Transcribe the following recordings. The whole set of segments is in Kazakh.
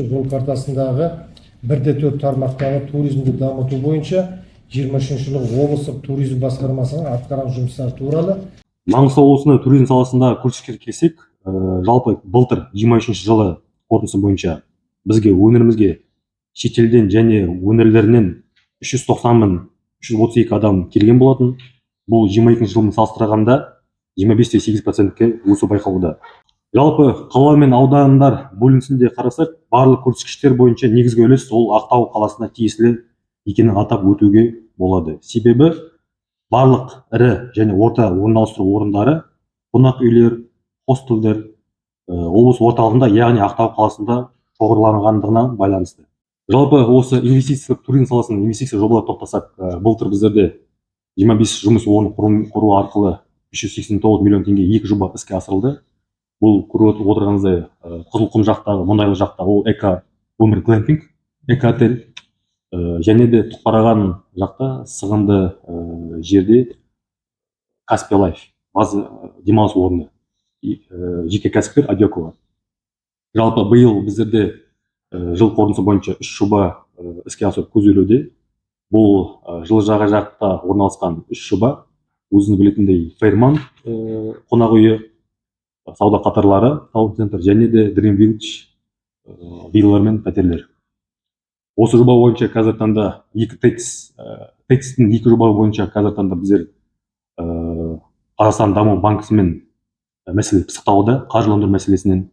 Жол картасындағы 1,4 тармақтағы туризмді дамыту бойынша 23 жылы облыстық туризм басқармасының атқарған жұмыстары туралы. Маңғыстау облысында туризм саласындағы көрсеткішке келсек, жалпы былтыр 23 жылы қорытындысы бойынша бізге, өңірімізге шетелден және өңірлерінен 390 332 адам келген болатын. Бұл 22 жылмен салыстырғанда 25,8%-ке өсу байқалуда. Жалпы қала мен аудандар бөлінісінде қарасақ, барлық көрсеткіштер бойынша негізгі үлес ол Ақтау қаласына тиесілі екенін атап өтуге болады. Себебі барлық ірі және орта орналастыру орындары, қонақ үйлер, хостелдер облыс орталығында, яғни Ақтау қаласында шоғырланғандығына байланысты. Жалпы осы инвестициялық туризм саласының инвестиция жобалар тоқтасақ, былтыр біздерде 25 жұмыс орнын құру арқылы 389 миллион теңге екі жоба іске асырылды. Бұл көріп отырғаныңыздай, Қызылқұм жақтағы, Мұнайлы жақта ол эко өмір глэмпинг, эко отель, және де Түпқараған жақта сығынды жерде Каспий Лайф база демалыс орны, жеке кәсіпкер Адекова. Жалпы биыл біздерде жыл қорытындысы бойынша үш жоба іске асыру көзделуде. Бұл жылыжай жақта орналасқан үш жоба, өзіңіз білетіндей, Фейрман қонақ үйі, сауда қатарлары таун центр және де Dream Village виллалар мен пәтерлер. Осы жоба бойынша қазіргі таңда екі ТЭЦ, ТЭЦ-тің екі жоба бойынша қазіргі таңда біздер Қазақстан даму банкісімен мәселе пысықталуда қаржыландыру мәселесінен.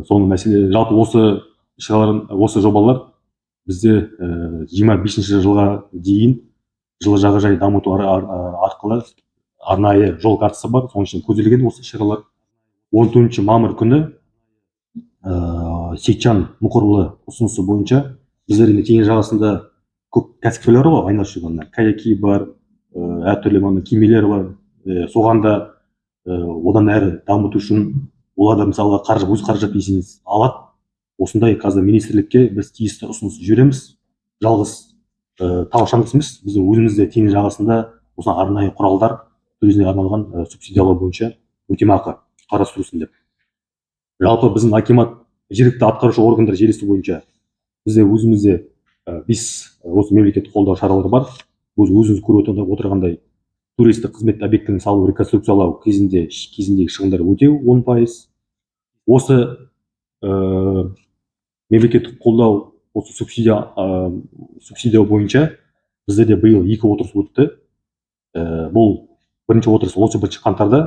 Соның мәселе, жалпы осы шаралар, осы жобалар бізде 25-ші жылға дейін жылы жағажай дамыту арқылы арнайы жол картасы бар, соның ішінде көзделген осы шаралар. 14 мамыр күні Сейтжан Мұқырұлы ұсынысы бойынша біздер енді теңіз жағасында көп кәсіпкерлер бар ғой айналысып жүрген, ана каяки бар, әртүрлі мына кемелер бар, соған да одан әрі дамыту үшін олар да мысалға қаржы, өз қаражат есебінен алады. Осындай қазір министрлікке біз тиісті ұсыныс жібереміз. Жалғыз тау шаңғысы емес, біздің өзімізде теңіз жағасында осы арнайы құралдар туризмге арналған субсидиялау бойынша өтемақы қарастырылсын деп. Жалпы біздің акимат, жергілікті атқарушы органдар желісі бойынша бізде өзімізде бес осы мемлекеттік қолдау шаралары бар. Өзіңіз көріп отырғандай, туристік қызмет объектілерін салу, реконструкциялау кезіндегі шығындар өтеу 10%. Осы мемлекеттік қолдау, осы субсидия бойынша бізде де биыл екі отырыс өтті. Бұл бірінші отырыс 31 қаңтарда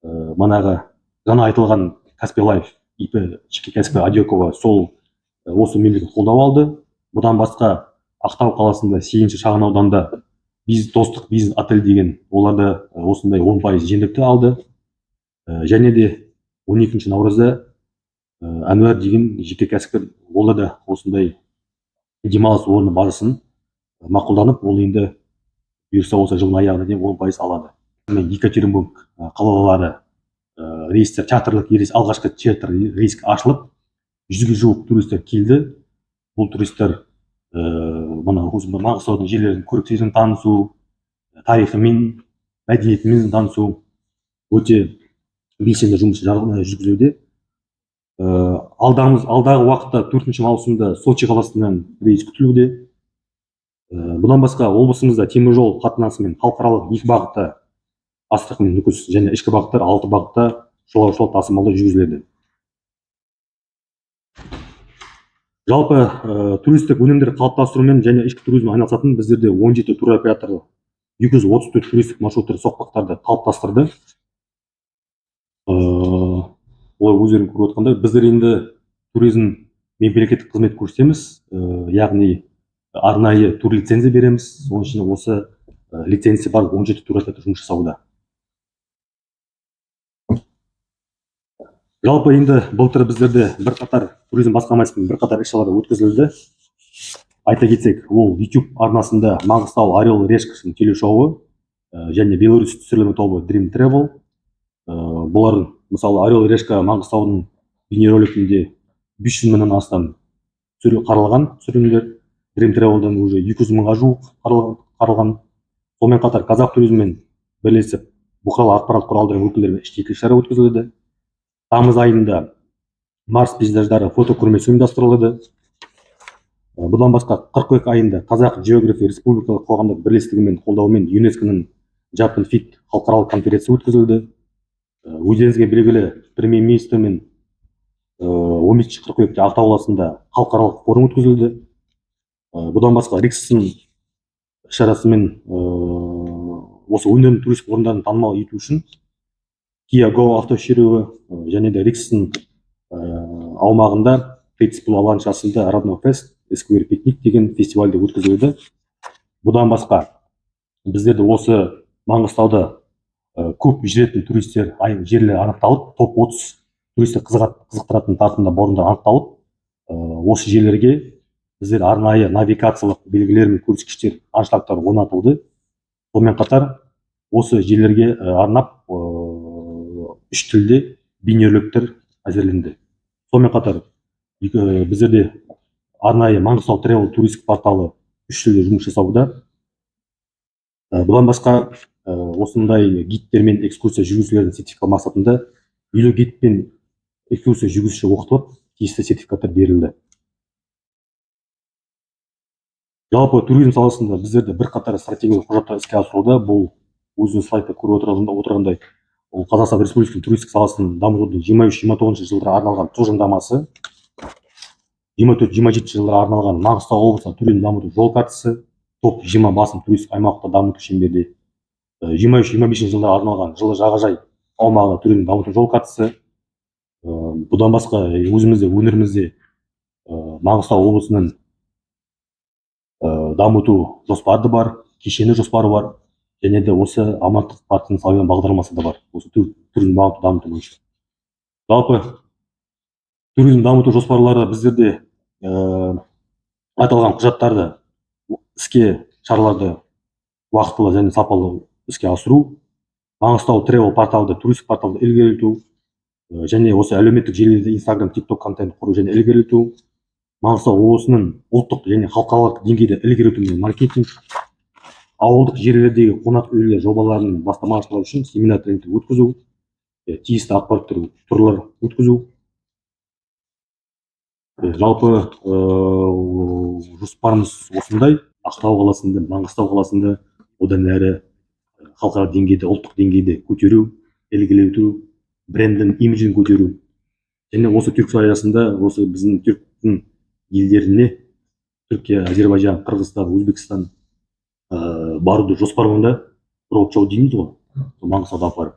манағы жаңа айтылған Каспий Лайф ИП жеке кәсіпкер Адекова сол осы мемлекет қолдау алды. Бұдан басқа Ақтау қаласында сегізінші шағын ауданда Достық бизнес отель деген, олар да осындай 10% жеңілдікті алды. Және де 12 наурызда Әнуар деген жеке кәсіпкер, олар да осындай демалыс орны базасын мақұлданып, ол енді бұйырса осы жылдың аяғына дейін 10% алады. Мен Екатеринбург қалалары рейстер, чартерлік рейс, алғашқы чартер рейс ашылып, 100-ге жуық туристер келді. Бұл туристер мына осы Маңғыстаудың жерлерін көріктерін танысу, тарихымен, мәдениетімен танысу өте белсенді жұмыс жүргізуде. Алдағы уақытта 4 маусымда Сочи қаласынан рейс күтілуде. Бұдан басқа облысымызда теміржол қатынасымен халықаралық екі бағытта, Астрахан мен Нүкіс, және ішкі бағыттар алты бағытта жолаушылар тасымалы жүргізіледі. Жалпы туристік өнімдер қалыптастырумен және ішкі туризммен айналысатын біздерде 17 туроператор 234 туристік маршруттар, соқпақтарды қалыптастырды. Олар өздерің көріп отқандай, біздер енді туризм мемлекеттік қызмет көрсетеміз, яғни арнайы турлицензия береміз. Соның ішінде осы лицензия бар 17 туроператор жұмыс жасауда. Жалпы енді былтыр біздерде бірқатар туризм басқармасымен бірқатар іс шаралар өткізілді. Айта кетсек, ол YouTube арнасында Маңғыстау Орел Решкасының телешоуы және Беларусь түсірілімі тобы Dream Travel. Бұлар мысалы Орел Решка Маңғыстаудың бейнеролигінде 500 мыңнан астам қаралған түсірілімдер, Dream Travel'дан уже 200 мыңға жуық қаралған. Сонымен қатар қазақ туризммен бірлесіп бұқаралық ақпарат құралдарының өкілдерімен іштей шара өткізілді. Тамыз айында Марс пейзаждары фотокөрмесі ұйымдастырылды. Бұдан басқа қыркүйек айында Қазақ география республикалық қоғамдық бірлестігімен қолдауымен ЮНЕСКО-ның Japan Fit халықаралық конференция өткізілді. Өздеріңізге белгілі, премьер министрмен 15 қыркүйекте Ақтау қаласында халықаралық форум өткізілді. Бұдан басқа Риксон іс шарасымен осы өңірдің туристік орындарын танымал ету үшін Kia Go автошеруі және де Риксон аумағында Фейтсбул алаңшасында Родной Фест Сквер Пикник деген фестиваль де өткізілді. Бұдан басқа біздерде осы Маңғыстауда көп жүретін туристер жерлер анықталып, топ 30 туристер қызықтыратын тартымды орындар анықталып, осы жерлерге біздер арнайы навигациялық белгілер мен көрсеткіштер, аншлагтар орнатылды. Сонымен қатар осы жерлерге арнап үш тілде бейнероликтер әзірленді. Сонымен қатар біздерде арнайы Маңғыстау Travel туристік порталы үш тілде жұмыс жасауда. Бұдан басқа осындай гидтер мен экскурсия жүргізушілердің сертификат мақсатында 50 гид пен экскурсия жүргізуші оқытылып, тиісті сертификаттар берілді. Жалпы туризм саласында біздерде бірқатар стратегиялық құжаттар іске асырылуда. Бұл өзіңіз слайдта көріп отырғандай, ол Қазақстан Республикасының туристік саласын дамытудың 23-29 жылдарға арналған тұжырымдамасы, 24-27 жылдарға арналған Маңғыстау облысында туризм дамыту жол картасы, топ 20 басым туристік аймақты дамыту шеңберінде, 23-25 жылдарға арналған жылы жағажай аумағында туризм дамыту жол картасы. Бұдан басқа өзімізде, өңірімізде Маңғыстау облысының дамыту жоспары да бар, кешенді жоспары бар және де осы Амандық паркінің салған бағдарламасы да бар осы туризм дамыту бойынша. Жалпы туризм дамыту жоспарлары біздерде аталған құжаттарды іске шараларды уақытылы және сапалы іске асыру, Маңғыстау Travel порталды, туристік порталды ілгерілту және осы әлеуметтік желілерде Инстаграм, Тикток контент құру және ілгерілту, Маңғыстау облысының ұлттық және халықаралық деңгейде ілгерілту мен маркетинг, ауылдық жерлердегі қонақ үйлер жобаларының бастамашылары үшін семинар, тренингтер өткізу, тиісті ақпараттар турлар өткізу. Жалпы жоспарымыз осындай: Ақтау қаласында, Маңғыстау қаласында одан әрі халықаралық деңгейде, ұлттық деңгейде көтеру, ілгерілету, брендің имиджін көтеру және осы Түрксой аясында осы біздің түріктің елдеріне, Түркия, Әзербайжан, Қырғызстан, Өзбекстан баруды жоспарлауда, роуд шоу дейміз ғой, сол Маңғыстауды апарып.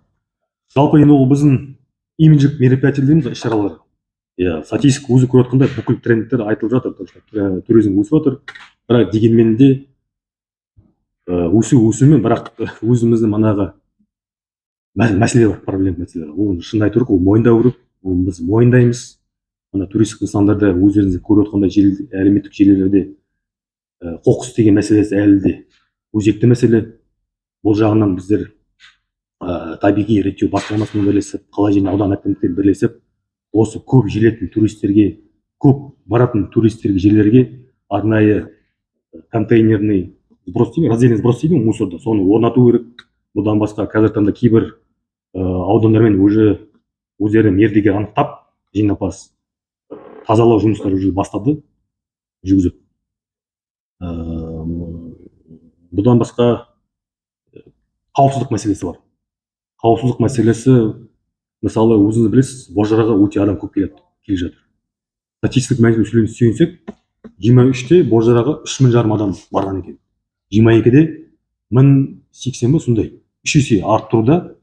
Жалпы енді ол біздің имидждік мероприятие дейміз ғой, іс шаралар. Иә, статистика өзі көріп жатқандай, бүкіл трендтер айтылып жатыр, то что туризм өсіп жатыр. Бірақ дегенмен де өсу өсумен, бірақ өзіміздің манағы мәселе бар, проблема, мәселе бар. Оны шынын айту керек, ол мойындау керек, ол біз мойындаймыз. Мына туристік нысандарда өздеріңіз көріп отқандай, желі, әлеуметтік желілерде қоқыс деген мәселесі әлі де өзекті мәселе. Бұл жағынан біздер табиғи реттеу басқармасымен бірлесіп, қала және аудан әкімдіктерімен бірлесіп, осы көп желетін туристерге, көп баратын туристерге жерлерге арнайы контейнерный сброс дейді, раздельный сброс дейді ғой, мусорды, соны орнату керек. Бұдан басқа қазіргі таңда кейбір аудандармен уже өздері мердігер анықтап, жеңімпаз, тазалау жұмыстары уже бастады жүргізіп. Бұдан басқа қауіпсіздік мәселесі бар. Қауіпсіздік мәселесі, мысалы, өзіңіз білесіз, Бозжыраға өте адам көп келеді, келе жатыр. Статистикалық мәліметке сүйенсек, 23-те Бозжыраға 3,5 мың адам барған екен, 22-де 1080 ба, сондай, үш есе арттыруда.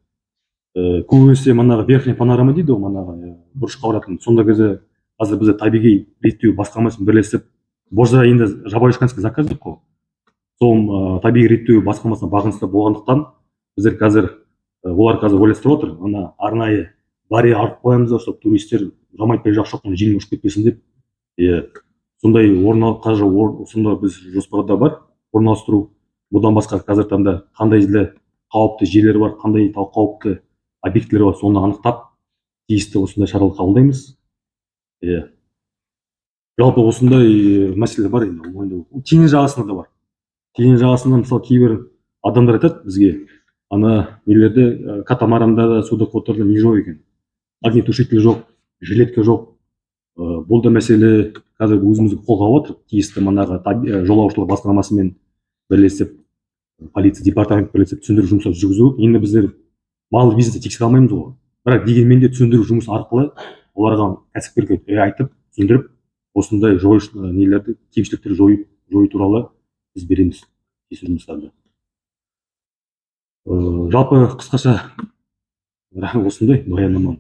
Көбінесе манағы верхняя панорама дейді ғой, манағы бұрышқа баратын. Сондай кезде қазір бізде табиғи реттеу басқармасымен бірлесіп, Бозжыра енді Жабайречканский заказник қой, сол табиғи реттеу басқармасына бағынысты болғандықтан, біздер қазір олар қазір ойластырып отыр, ана арнайы барьер арып қоямыз да, чтобы туристер Жамайт жақ шоқпен желмен ұшып кетпесін деп. Иә, сондай орын қазір сонда біз жоспарда бар орналастыру. Бұдан басқа қазіргі таңда қандай да қауіпті жерлер бар, қандай қауіпті объектілер бар, соны анықтап, тиісті осындай шаралар қабылдаймыз. Иә, жалпы осындай мәселе бар. Енді мойындау, теңіз жағасында да бар. Теңіз жағасында, мысалы, кейбір адамдар айтады бізге, ана нелерде, катамаранда да, судоходтарда не жоқ екен, огнетушитель жоқ, жилетка жоқ. Бұл да мәселе қазір өзіміз қолға алып жатырмық. Тиісті манағы жолаушылар басқармасымен бірлесіп, полиция департаменті бірлесіп түсіндіру жұмыстарын жүргізу. Енді біздер малый бизнесті тексере алмаймыз ғой, бірақ дегенмен де түсіндіру жұмысы арқылы оларға, кәсіпкерге айтып, түсіндіріп, осындай нелерді, кемшіліктерді жою туралы біз береміз тиісті жұмыстарды. Жалпы қысқаша осындай баяндама.